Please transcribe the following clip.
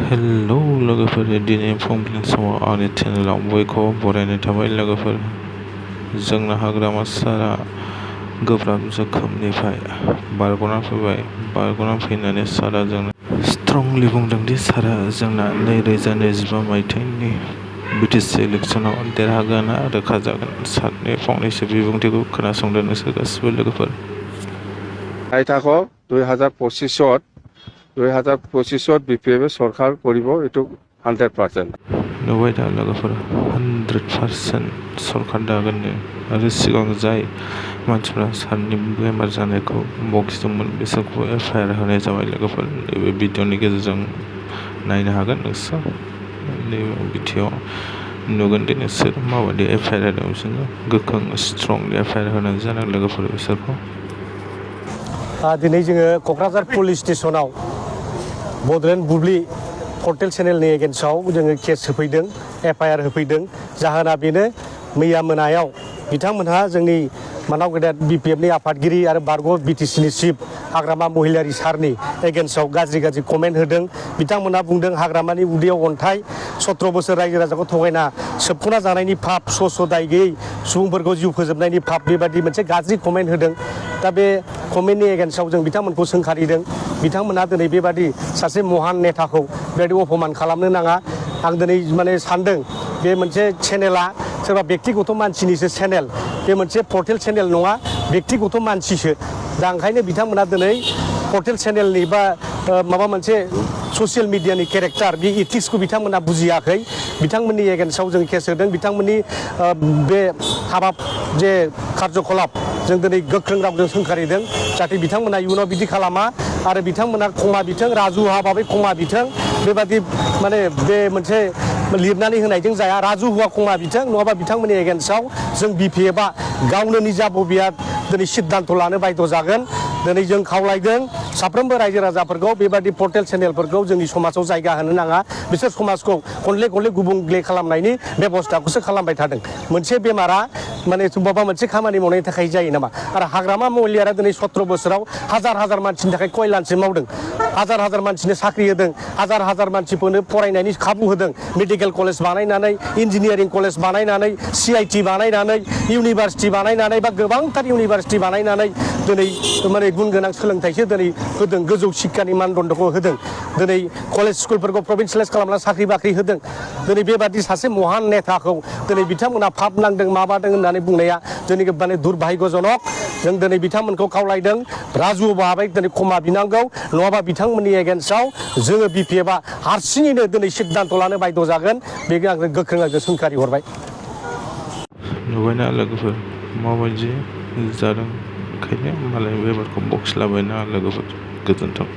Hello लोगोफोर, दिनै फुंबिलि समाव आंनि चेनेलाव बयखौबो बरायनाय थाबाय। लोगोफोर, जोंना हाग्रामा सारआ गोब्राब जोखोमनिफ्राय बारग'ना फैबाय। बारग'ना फैनानै सारआ जोंनो स्ट्रंलि बुंदों दि सारआ जोंना 2025 मायथाइनि बिटिसि इलेक्सनाव देरहागोनआ रोखा जागोन। सारनि फंनैसो बिबुंथिखौ खोनासंदो नोंसोर गासिबो लोगोफोर। থাকক 2025 বিপিএফে সরকার করিব এটু 100%। नुबाय दा लोगोफोर, 100% सरकार दागोननो। आरो सिगां जाय मानसिफ्रा सारनि बेमार जानायखौ बखिदोंमोन बिसोरखौ एफआइआर होनाय जाबाय। लोगोफोर, नैबे भिडिअनि गेजेरजों नायनो हागोन नोंसोर। नैबे भिडिअ नुगोन दि नोंसोर माबायदि एफआइआर होदों बिसोरनो। गोख्रों स्ट्रंलि एफआइआर होनानै जादों लोगोफोर बिसोरखौ। दिनै जोङो क'क्राझार पुलिस स्टेसनाव बड'लेण्ड बुब्लि पर्टेल चेनेलनि एगेन्स्टआव जोङो केस होफैदों, एफआइआर होफैदों। जाहोना बेनो, मैया मोनायाव बिथांमोनहा जोंनि मानाव गेदेर बिपिएफनि आफादगिरि आरो बारग' बिटिसिनि चिफ हाग्रामा महिलारि सारनि एगेन्स्टआव गाज्रि कमेन्ट होदों। बिथांमोनहा बुंदों हाग्रामानि उदैयाव अन्थाइ, 17 बोसोर रायजो राजाखौ थगायना सोबख'ना जानायनि फाब, दाय गैयै सुबुंफोरखौ जिउ फोजोबनायनि फाब, बेबादि मोनसे गाज्रि कमेन्ट होदों। दा बे कमेन्टनि एगेन्स्टआव जों बिथांमोनखौ सोंखारिदों। बिथांमोनहा दिनै बेबादि सासे महान नेताखौ बेबायदि अपमान खालामनो नाङा। आं दिनै सानदों बे मोनसे चेनेला सोरबा बेक्तिगत मानसिनिसो चेनेल, बे मोनसे पर्टेल चेनेल नङा, बेक्तिगत मानसिसो। दा ओंखायनो बिथांमोना दिनै पर्टेल चेनेलनि बा माबा मोनसे ससियेल मिडियानि केरेक्टार, बे इथिक्सखौ बिथांमोना बुजियाखै। बिथांमोननि एगेन्स्टआव जों केस होदों। बिथांमोननि बे हाबा जे कार्यकलाप जों दिनै गोख्रों रावजों सोंखारिदों, जाहाथे बिथांमोना इयुनाव बिदि खालामा। आरो बिथांमोना क्षमा बिथों, राजु हाबाबै क्षमा बिथों। बेबादि बे मोनसे लिरनानै होनायजों जाया। राजु हुआ क्षमा बिथों, नङाबा बिथांमोननि एगेन्स्टआव जों बिपिएफआ गावनो निजा बबिया दिनै सिद्धान्त लानो बायद' जागोन। दिनै जों खावलायदों साफ्रोमबो रायजो राजाफोरखौ बेबादि पर्टेल चेनेलफोरखौ जोंनि समाजाव जायगा होनो नाङा। बिसोर समाजखौ खनले गुबुंले खालामनायनि बेबस्थाखौसो खालामबाय थादों। मोनसे बेमारा माबा मोनसे खामानि मावनायनि थाखाय जायो नामा? आरो हाग्रामा महिलारिया दिनै 17 बोसोराव हाजार मानसिनि थाखाय कल्याणसो मावदों। हाजार मानसिनो साख्रि होदों, हाजार मानसिफोरनो फरायनायनि खाबु होदों। मेडिकेल कलेज बानायनानै, इन्जिनियारिं कलेज बानायनानै, CIT बानायनानै, इउनिभारसिटि बानायनानै बा गोबांथार इउनिभारसिटि बानायनानै दिनै गुन गोनां सोलोंथाइसो दिनै होदों। गोजौ शिक्षानि मानदण्डखौ होदों। दिनै कलेज स्कुलफोरखौ प्रभिन्सियेलाइज खालामनानै साख्रि बाख्रि होदों। दिनै बेबादि सासे महान नेताखौ दिनै बिथांमोना फाब नांदों, माबादों होननानै बुंनाया जोंनि दुर्भाग्यजनक। जों दिनै बिथांमोनखौ खावलायदों राजु भाबै दिनै क्षमा बिनांगौ, नङाबा बिथांमोननि एगेन्स्टआव जोङो बिपिएफआ हारसिङैनो दिनै सिद्धान्त लानो बायद' जागोन। बेखौ आं गोख्रों सोंखारि हरबाय। नुबायना लोगोफोर माबायदि जादों? ओंखायनो मालाय बेमारखौ बखिलाबायना लोगोफोर। गोजोन्थों।